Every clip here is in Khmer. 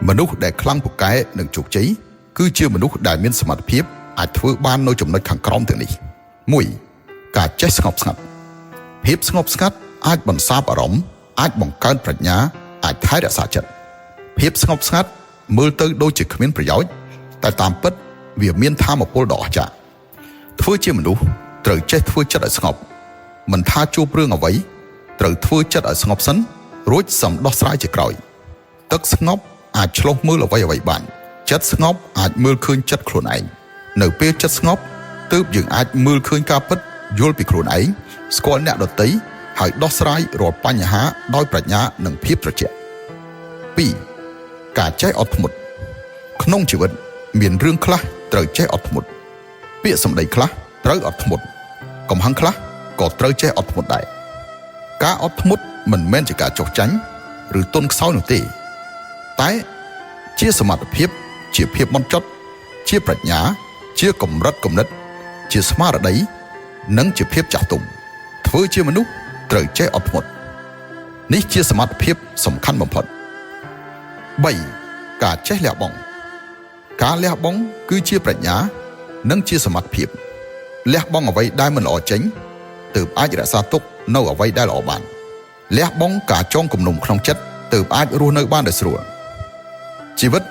មនុស្សដែលខ្លាំងពូកែនិងជោគជ័យគឺជាមនុស្សដែលមានសមត្ថភាពអាចធ្វើបាននៅចំណុចខាងក្រោមទាំងនេះ1ការចេះស្ងប់ស្ងាត់ភាពស្ងប់ស្ងាត់អាចបន្សាបអារម្មណ៍អាចបង្កើនប្រាជ្ញាអាចថែរក្សាចិត្តភាពស្ងប់ស្ងាត់មើលទៅដូចជាគ្មានប្រយោជន៍តែតាមពិតវាមានធម៌ពលដ៏អស្ចារ្យធ្វើជាមនុស្សត្រូវចេះធ្វើចិត្តឲ្យស្ងប់មិនថាជួបរឿងអ្វីត្រូវធ្វើចិត្តឲ្យស្ងប់សិនរួចសំដោះស្រាយជាក្រោយ ទឹកស្ងប់អាចឆ្លុះមើលអ្វីអ្វីបានចិត្តស្ងប់អាចមើលឃើញចិត្តខ្លួនឯងនៅពេលចិត្តស្ងប់ទើបយើងអាចមើលឃើញការពិតយល់ពីខ្លួនឯងស្គាល់អ្នកដទៃហើយដោះស្រាយរាល់បញ្ហាដោយប្រាជ្ញានិងភាពត្រជាក់2ការចេះអត់ធ្មត់ក្នុងជីវិតមានរឿងខ្លះត្រូវចេះអត់ធ្មត់ពាក្យសម្ដីខ្លះត្រូវអត់ធ្មត់កំហឹងខ្លះក៏ត្រូវចេះអត់ធ្មត់ដែរការអត់ធ្មត់មិនមែនជាការចោះចាញ់ឬទន់ខ្សោយនោះទេ តែជាសមត្ថភាពជាភាពមត់ចត់ជាប្រាជ្ញា ជាកម្រិតគំនិត ជាស្មារតីនិងជាភាពចាស់ទុំធ្វើជាមនុស្សត្រូវចេះអត់ធ្មត់នេះជាសមត្ថភាពសំខាន់បំផុត3ការចេះលះបង់ការលះបង់គឺជាប្រាជ្ញា និងជាសមត្ថភាពលះបង់អ្វីដែលមិនល្អចេញទើបអាចរក្សាទុកនៅអ្វីដែលល្អបានលះបង់ការចងគំនុំក្នុងចិត្តទើបអាចរស់នៅបានដោយស្រួល ជីវិត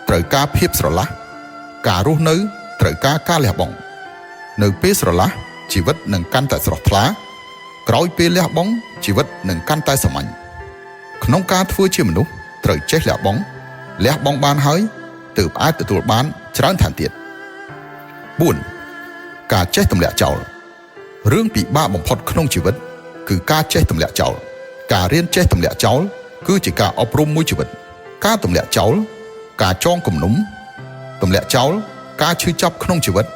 ត្រូវការភាពស្រឡះការរស់នៅត្រូវការការលះបង់នៅពេលស្រឡះជីវិតនឹងកាន់តែស្រស់ថ្លាក្រោយពេលលះបង់ជីវិតនឹងកាន់តែសាមញ្ញក្នុងការធ្វើជាមនុស្សត្រូវចេះលះបង់លះបង់បានហើយទើបអាចទទួលបានច្រើនថែមទៀត4ការចេះទម្លាក់ចោលរឿងពិបាកបំផុតក្នុងជីវិតគឺការចេះទម្លាក់ចោលការរៀនចេះទម្លាក់ចោលគឺជាការអប់រំមួយជីវិតការទម្លាក់ចោលការចងគំនុំទម្លាក់ចោលការឈឺចាប់ក្នុងជីវិត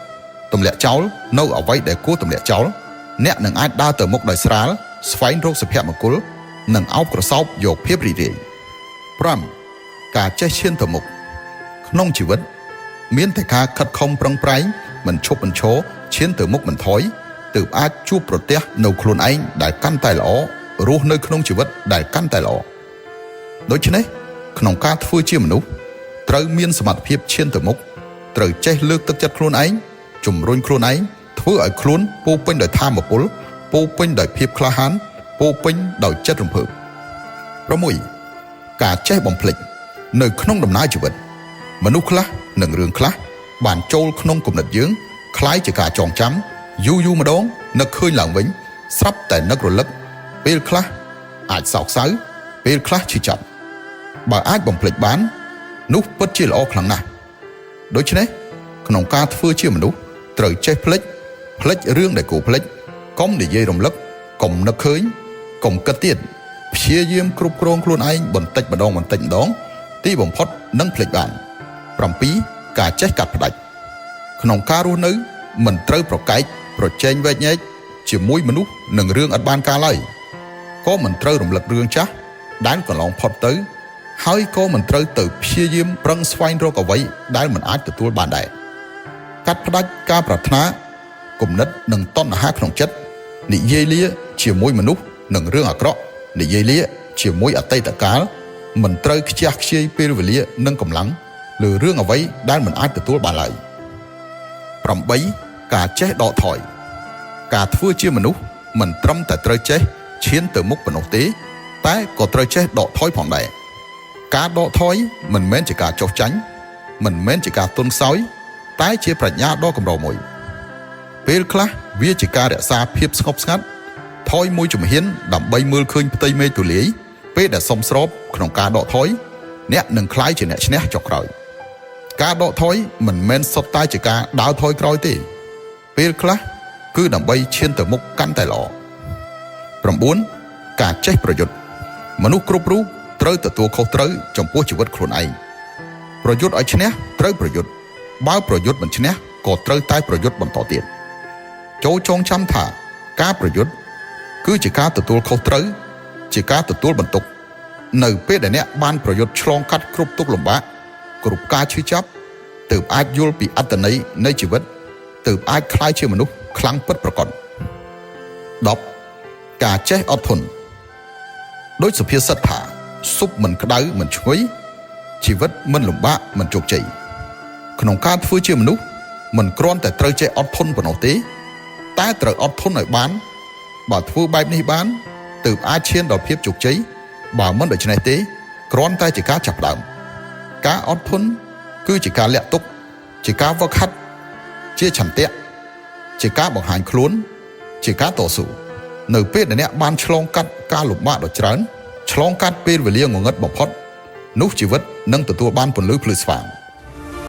ទម្លាក់ចោលនៅអ្វីដែលគួរទម្លាក់ចោលអ្នកនឹងអាចដើរទៅមុខដោយស្រាលស្វែងរកសុភមង្គលនិងអោបក្រសោបយកភាពរីករាយ5ការចេះឈានទៅមុខក្នុងជីវិតមានតែការខិតខំប្រឹងប្រែងមិនឈប់មិនឈរឈានទៅមុខមិនថយទើបអាចជួបប្រទះនៅខ្លួនឯងដែលកាន់តែល្អរស់នៅក្នុងជីវិតដែលកាន់តែល្អដូច្នេះក្នុងការធ្វើជាមនុស្សត្រូវមានសមត្ថភាពឈានទៅមុខត្រូវចេះលើកទឹកចិត្តខ្លួនឯងជំរុញខ្លួនឯងធ្វើឲ្យខ្លួនពោរពេញដោយធម៌ពលពោរពេញដោយភាពក្លាហានពោរពេញដោយចិត្តរំភើប6ការចេះបំភ្លេចនៅក្នុងដំណើរជីវិតមនុស្សខ្លះនិងរឿងខ្លះបានចូលក្នុងគំនិតយើងคล้ายជាការចងចាំយូរយូរម្ដងនឹកឃើញឡើងវិញស្រាប់តែនឹករលឹកពេលខ្លះអាចសោកសៅពេលខ្លះឈឺចាប់បើអាចបំភ្លេចបាននោះពិតជាល្អខ្លាំងណាស់ដូច្នេះក្នុងការធ្វើជាមនុស្សត្រូវចេះភ្លេចភ្លេចរឿងដែលគួរភ្លេចកុំនិយាយរំលឹកកុំនឹកឃើញកុំគិតទៀតព្យាយាមគ្រប់គ្រងខ្លួនឯងបន្តិចម្ដងបន្តិចម្ដងទីបំផុតនឹងភ្លេចបាន7ការចេះកាត់ផ្ដាច់ក្នុងការរស់នៅមិនត្រូវប្រកែកប្រជែងវែកញែកជាមួយមនុស្សនឹងរឿងអត់បានការឡើយក៏មិនត្រូវរំលឹករឿងចាស់ដែលកន្លងផុតទៅហើយក៏មិនត្រូវទៅព្យាយាមប្រឹងស្វែងរកអ្វីដែលមិនអាចទទួលបានដែរកាត់ផ្ដាច់ការប្រាថ្នាគំនិតនិងតណ្ហាក្នុងចិត្តនិយាយលាជាមួយមនុស្សនឹងរឿងអាក្រក់និយាយលាជាមួយអតីតកាលមិនត្រូវខ្ជះខ្ជាយពេលវេលានិងកម្លាំងលើរឿងអ្វីដែលមិនអាចទទួលបានឡើយ8ការចេះដកថយការធ្វើជាមនុស្សមិនត្រឹមតែត្រូវចេះឈានទៅមុខប៉ុណ្ណោះទេតែក៏ត្រូវចេះដកថយផងដែរការដកថយមិនមែនជាការចុះចាញ់មិនមែនជាការទន់ខ្សោយតែជាប្រាជ្ញាដ៏កម្រមួយពេលខ្លះវាជាការរក្សាភាពស្ងប់ស្ងាត់ថយមួយជំហានដើម្បីមើលឃើញផ្ទៃមេឃទូលាយពេលដែលសមស្របក្នុងការដកថយអ្នកនឹងក្លាយជាអ្នកឈ្នះចុងក្រោយការដកថយមិនមែនសុទ្ធតែជាការដើរថយក្រោយទេពេលខ្លះគឺដើម្បីឈានទៅមុខកាន់តែល្អ9ការចេះប្រយុទ្ធមនុស្សគ្រប់រូបត្រូវទទួលខុសត្រូវចំពោះជីវិតខ្លួនឯងប្រយុទ្ធឲ្យឈ្នះត្រូវប្រយុទ្ធបើប្រយុទ្ធមិនឈ្នះក៏ត្រូវតែប្រយុទ្ធបន្តទៀតចូលចងចាំថាការប្រយុទ្ធគឺជាការទទួលខុសត្រូវជាការទទួលបន្ទុកនៅពេលដែលអ្នកបានប្រយុទ្ធឆ្លងកាត់គ្រប់ទុក្ខលំបាកគ្រប់ការឈឺចាប់ទើបអាចយល់ពីអត្ថន័យនៃជីវិតទើបអាចក្លាយជាមនុស្សខ្លាំងពិតប្រាកដ10ការចេះអត់ធន់ដោយសុភាសិតថាស៊ុបមិនក្តៅមិនឈ្ងុយ ជីវិតមិនលំបាកមិនជោគជ័យក្នុងការធ្វើជាមនុស្សមិនគ្រាន់តែត្រូវចេះអត់ធន់ប៉ុណ្ណោះទេ តែត្រូវអត់ធន់ឲ្យបាន បើធ្វើបែបនេះបានទើបអាចឈានដល់ភាពជោគជ័យបើមិនដូច្នេះទេគ្រាន់តែជាការចាប់ផ្ដើមការអត់ធន់គឺជាការលាក់ទុកជាការវឹកហាត់ជាឆន្ទៈជាការបង្ហាញខ្លួន ជាការតស៊ូនៅពេលដែលអ្នកបានឆ្លងកាត់ការលំបាកដ៏ច្រើនឆ្លងកាត់ពេលវេលាងងឹតបំផុតនោះជីវិតនឹងទទួលបានពន្លឺភ្លឺស្វាង។